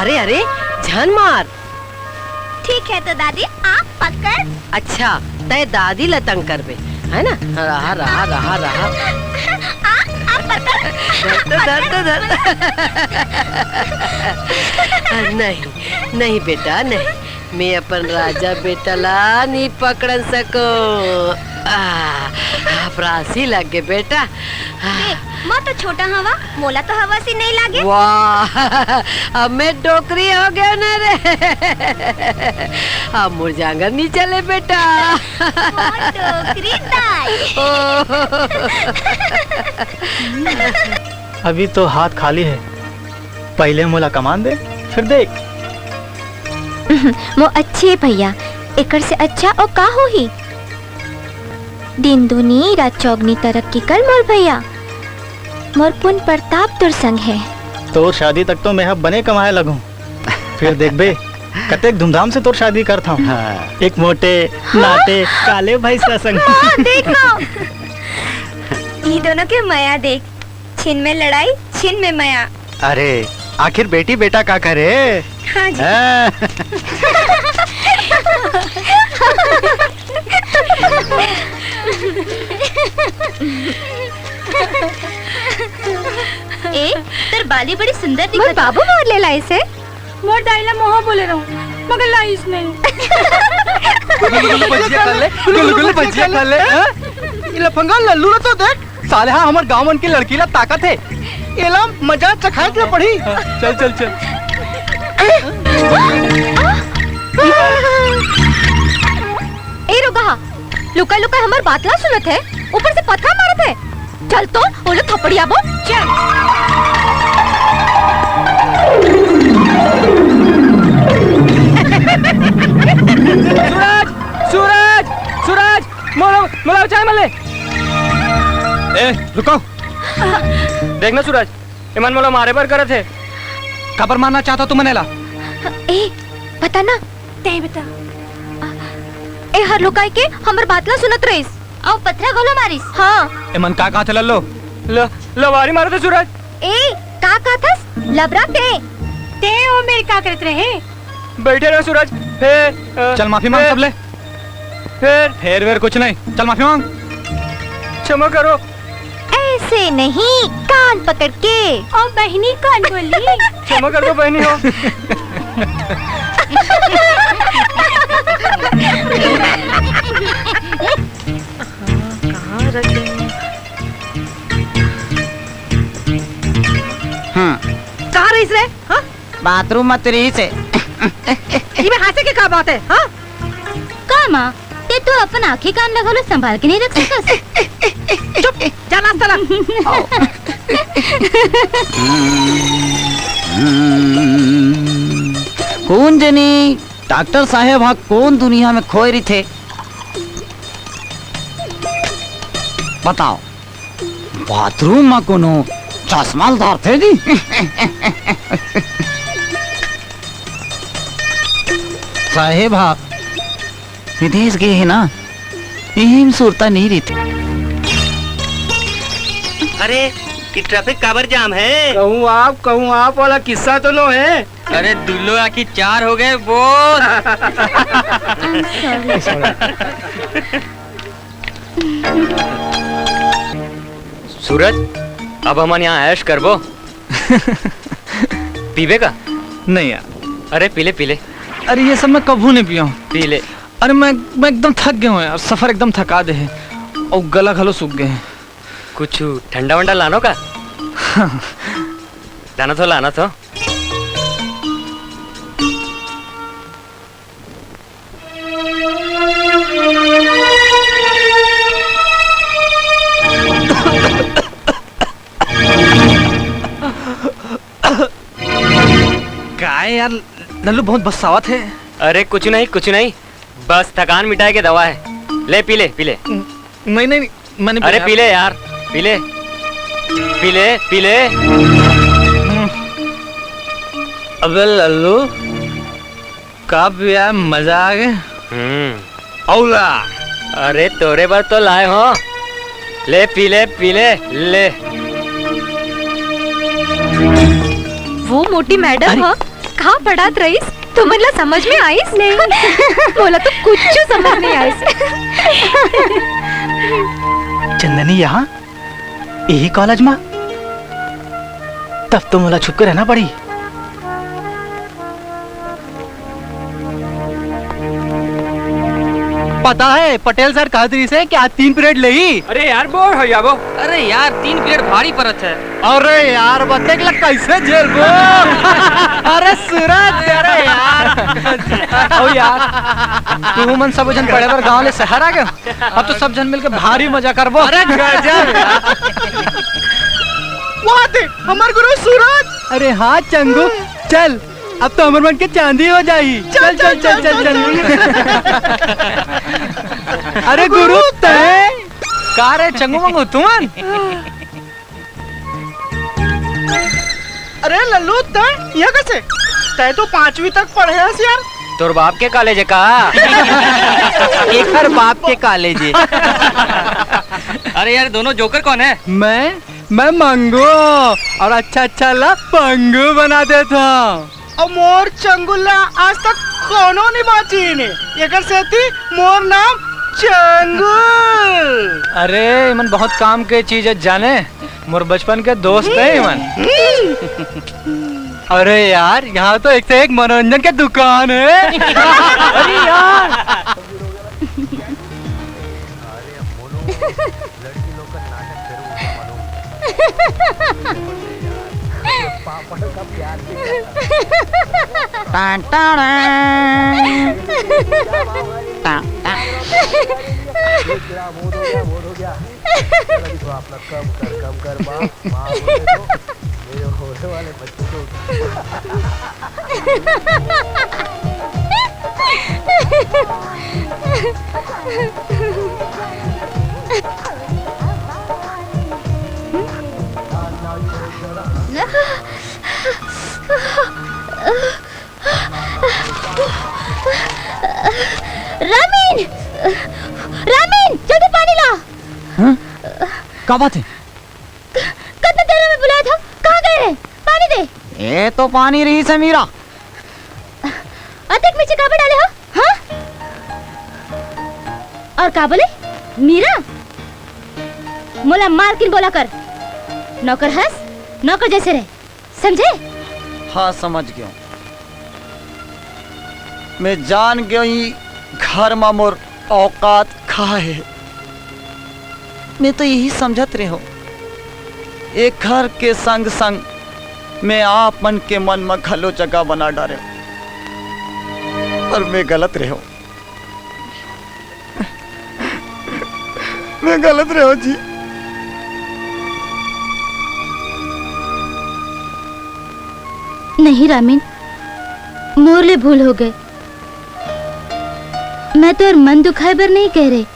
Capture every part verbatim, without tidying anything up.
अरे, अरे, झन मार। ठीक है तो दादी, आप पकड़। अच्छा, तय दादी ला तंग करबे, है ना? रहा, रहा, रहा, रहा। आ, आप पकड़। धर तो, धर तो, धर। नहीं, नहीं बेटा, नहीं। मैं अपन राजा बेटा ला नहीं पकड़न सको। आ, आप रासी लग गए बेटा। दे, मैं तो छोटा हवा, मोला तो हवस ही नहीं लागे। वाह, अब मैं डोकरी हो गया ना रे। अब मोर जांगर नहीं चले बेटा। मोर डोकरी दाई। ओ। अभी तो हाथ खाली है, पहले मोला कमान दे, फिर देख। मो अच्छे भैया, एकर से अच्छा और का होही? दिन दूनी रात चौगनी तरक्की कर मोर भैया, मोर पुन प्रताप तोर संग है। तोर शादी तक तो मैं ह बने कमाए लगूं, फिर देखबे कतेक धूमधाम से तोर शादी करत हूं। हाँ। एक मोटे, हाँ? नाटे, काले भैंसा संग। हाँ, देखो। ई दोनों के मया देख, छिन में लड़ाई, छिन में मया। अरे, आखिर बेटी बेटा का करे? हाँ जी। हाँ। ए, तोर बाली बड़ी सुंदर दिखत हे। बाबू मोर ले लाइस हे। मोर दाई ला मोहा बोले रहूं, मगर लाइस नहीं। गुलगुल भजिया खा ले, गुलगुल भजिया खा ले, हाँ? ये लफंगा लल्लू ला तो देख, साले हा हमर गांव मन के लड़की ला ताकत हे। एला मजा चखाए के पड़ी। चल, चल, चल। ए रोगहा, लुका लुका हमर बात ला सुनत हे, ऊपर से पत्थर मारत हे। चल तो, ओला थपड़ियाबो, चल। सूरज, सूरज, सूरज, मोला, मोला चाय मले। ए, रुको। देख ना सूरज, एमन मोला मारे बर करत हे। काबर मारना चाहत हस तैं मन एला? ए, बता ना। तैं बता। ए हर लुकाई के हमर बात ला सुनत रहिस। अउ पथरा घलो मारिस। हाँ। एमन का कहत हे लल्लो? ल-, लवारी मारत हे सूरज। ए, का कहत हस? लबरा तैं। तैं ओ मेर का करत रहे? बइठे रह सूरज, फेर, अ, चल माफी मांग फेर, सब ले। फेर। फेर वेर कुछ नहीं, चल माफी मांग। क्षमा करो। ऐसे नहीं, कान पकड़ के। ओ बहिनी, कौन बोली? क्षमा कर दो बहिनी हो। कहाँ रखे? हम्म। कहाँ रहिस रे? हाँ? बाथरूम म तो रहिस हे। इमे हाँसे के का बात हे, हाँ? का माँ, तैं तो अपन आँखी कान ला घलो संभाल के नहीं रख सकस? चुप, जा नाश्ता ला। कोन जनी डॉक्टर साहेब हा कोन दुनिया में खोए रहिथे? बताओ। बाथरूम म कोनो चश्मा ल धरथे जी। साहेब हा विदेश गे हे ना, इही म सुरता नइ रहिथे। अरे, ये ट्रैफिक काबर जाम हे? कहूँ आप, कहूँ आप वाला किस्सा तो नो हे? अरे दुल्लो आखिर चार हो गए बोस। सूरज, अब हमन यहाँ ऐश करबो। पीबे का? नहीं यार। अरे पीले, पीले। अरे ये सब मैं कभू नहीं पिया हूँ। पीले। अरे मैं, मैं एकदम थक गया हूँ यार, सफर एकदम थका दे हे अउ गला घलो सूख गए हे। कुछ ठंडा वंडा लानो का? लाना थो, लाना थो। काय यार, लल्लू बहुत बस्सावत हे। अरे कुछ नहीं, कुछ नहीं, बस थकान मिटाए के दवा हे। ले पी ले, पी ले। नहीं, नहीं, नहीं, मैंने अरे पी ले यार, पी ले, पी ले, पी ले। अबे लल्लू, का पिया, मजा आ गया। हम्म। औला। अरे तोरे बर तो लाए हो, ले पी ले, पी ले, ले। वो मोटी मैडम अरे। ह, हाँ, पढ़ात रहीस, तुमन ला समझ में आइस? नहीं। मोला तो कुछ समझ नहीं आइस। चंदनी यहाँ, यही कॉलेज में? तब तो मोला छुप के रहना पड़ी। पता है, पटेल सर कहत रहिस हे कि आज तीन पीरियड लेही। अरे यार, बोर हो जाबो। अरे यार, तीन पीरियड भारी परत हे। अरे यार, बच्चे के लिए कैसे झेलबो? अरे सूरज, अरे यार। ओ यार, तुमन सब झन पढ़े बर गांव ले शहर आ गए। अब तो सब झन मिलके भारी मजा करबो। अरे गजब। वाह दे, हमर गुरु सूरज। अरे हाँ चंगू, चल, अब तो हमर मन के चांदी हो जाही। चल, चल, चल, चल, चल। अरे गुरु, तय का रे चंगू मंगू तुमन? अरे लल्लू, तय यहाँ कैसे? तय तो पांचवी तक पढ़े हस यार। तोर बाप के कॉलेज है का? एकर बाप के कॉलेज है। अरे यार, दोनों जोकर कौन है? मैं, मैं मंगू, और अच्छा अच्छा ला पंगू बना देत हूँ। और मोर चंगुल ला आज तक कोनो नहीं बांचिन हे। एकर सेती मोर नाम चंगुल। अरे, इमन बहुत काम के चीज है जाने, मोर बचपन के दोस्त है इमन। अरे यार, यहाँ तो एक से एक मनोरंजन के दुकान है। अरे यार। टां, टां, टां। टां, टां। रामीन! रामीन, जल्दी पानी ला। हाँ? का बात है? कतना देर में बुलाया था, कहाँ गए रहे? पानी दे। ये तो पानी रही समीरा। अतेक मिर्ची काबर डाले हो, हाँ? और का बोले? मीरा? मोला मालकिन बोला कर। नौकर हस, नौकर जैसे रहे, समझे? हाँ, समझ गयो। मैं जान गयो, ई घर मा मोर औकात का हे। मैं तो यही समझत रेहों, ए घर के संग-संग मैं आप मन के मन म घलो जगह बना डारेंव, पर मैं गलत रेहों, मैं गलत रेहों जी। नहीं रामिन, मोर ले भूल हो गे। मैं तोर मन दुखाए बर नहीं कहे रेहें।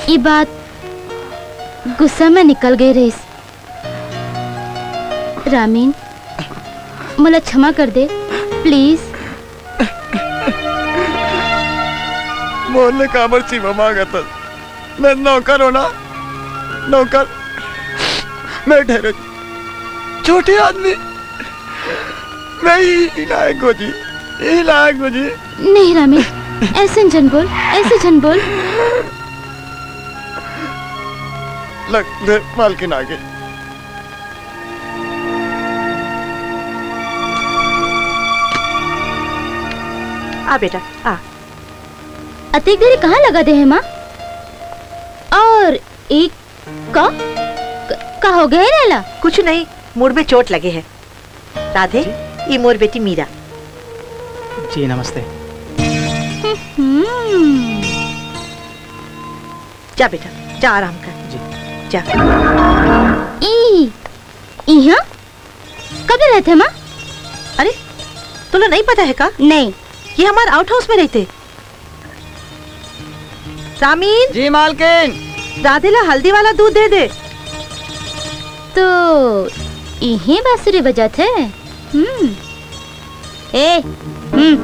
ई बात गुस्सा में निकल गे रहिस। रामिन, मोला क्षमा कर दे, please। मोर ले काबर क्षमा मांगत हस? मैं नौकर हों ना, नौकर। मैं ठहरो छोटे आदमी। मैं ही लायक हों जी, ही लायक हों जी। नहीं रामिन, ऐसे झन बोल, ऐसे झन बोल। लग दे, मालकिन आ गई। आ बेटा, आ। अतेक देरी कहाँ लगा दे हे माँ? और एक का, का, का हो गया है लैला? कुछ नहीं, मुड़ में चोट लगे है। राधे, जी। ये मोर बेटी मीरा। जी, नमस्ते। हम्म। जा बेटा, जा आराम कर। जी। जा। ई, इहाँ? कब रहते माँ? अरे, तोला नहीं पता है का? नहीं। ये हमार आउट हाउस में रहते। रामीन। जी मालकिन। राधे ला हल्दी वाला दूध दे दे। तो इही बांसुरी बजात हे। हम्म। ए, हम्म।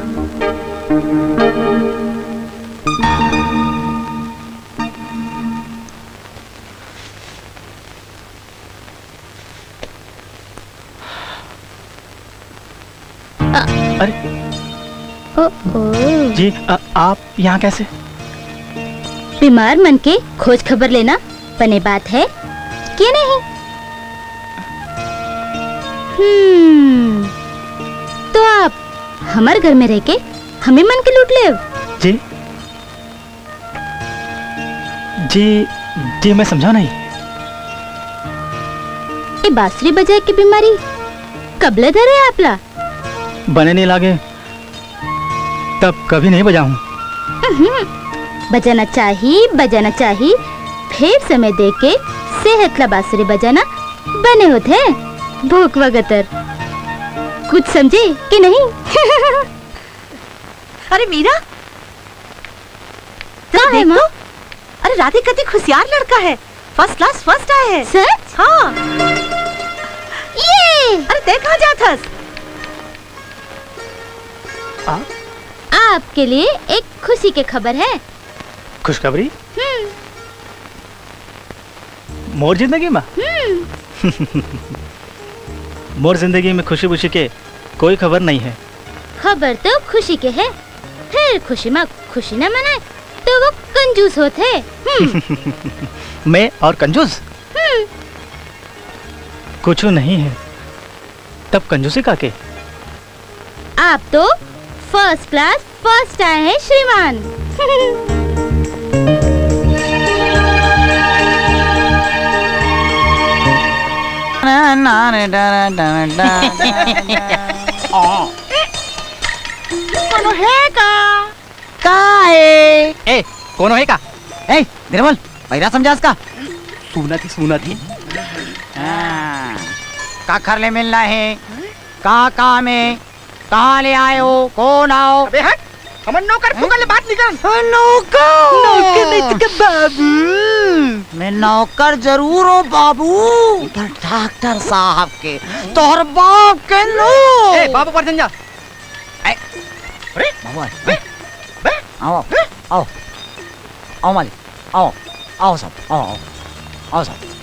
अरे। ओ, ओ। जी, अ, आप यहाँ कैसे? बीमार मन के खोज खबर लेना बने बात है कि नहीं? हम्म, तो आप हमर घर में रह के हमें मन के लूट लेव? जी, जी, जी, मैं समझा नहीं। ये बांसुरी बजाए के बीमारी कब ले धरे आप ला? बने नहीं लागे, तब कभी नहीं बजाऊं। उहुं, बजाना चाही, बजाना चाही, फेर समय दे के सेहत ला बांसुरी बजाना बने होथे। भोकवा गतर, कुछ समझे कि नहीं? अरे मीरा, जरा का है, देख माँ? तो। अरे राधे कति खुशियार लड़का है, फर्स्ट क्लास फर्स्ट आए है। सच? हाँ। ये! अरे देख कहाँ जात हस। आ? आपके लिए एक खुशी के खबर है। खुशखबरी? हम्म। मोर जिंदगी में? हम्म। मोर जिंदगी में खुशी बुशी के कोई खबर नहीं है। खबर तो खुशी के है, फिर खुशी में खुशी न मनाए तो वो कंजूस होथे। हम्म। मैं और कंजूस? हम्म। कुछ नहीं है, तब कंजूसी का के? आप तो फर्स्ट क्लास फर्स्ट आए हैं श्रीमान। कोनो हे का? का हे? ए, कोनो हे का? ए, बीरबल, बहिरा समझास का? सुनत हे, सुनत हे। हाँ, काखर ले मिलना हे? का काम हे? कहाँ ले आए हो? कौन आओ? अबे हट, हमन नौकर फुकर ले बात नहीं करन। हाँ, नौकर। नौकर नहीं तो का बाबू? मैं नौकर जरूर हूँ बाबू, पर डॉक्टर साहब के, तोहर बाप के नो। ए, बाबू पर जा। ए, अरे, बाबू, आ, बे, बे, आओ, बे। आओ, आओ मालिक, आओ, आओ साहब, आओ, आओ, आओ साहब।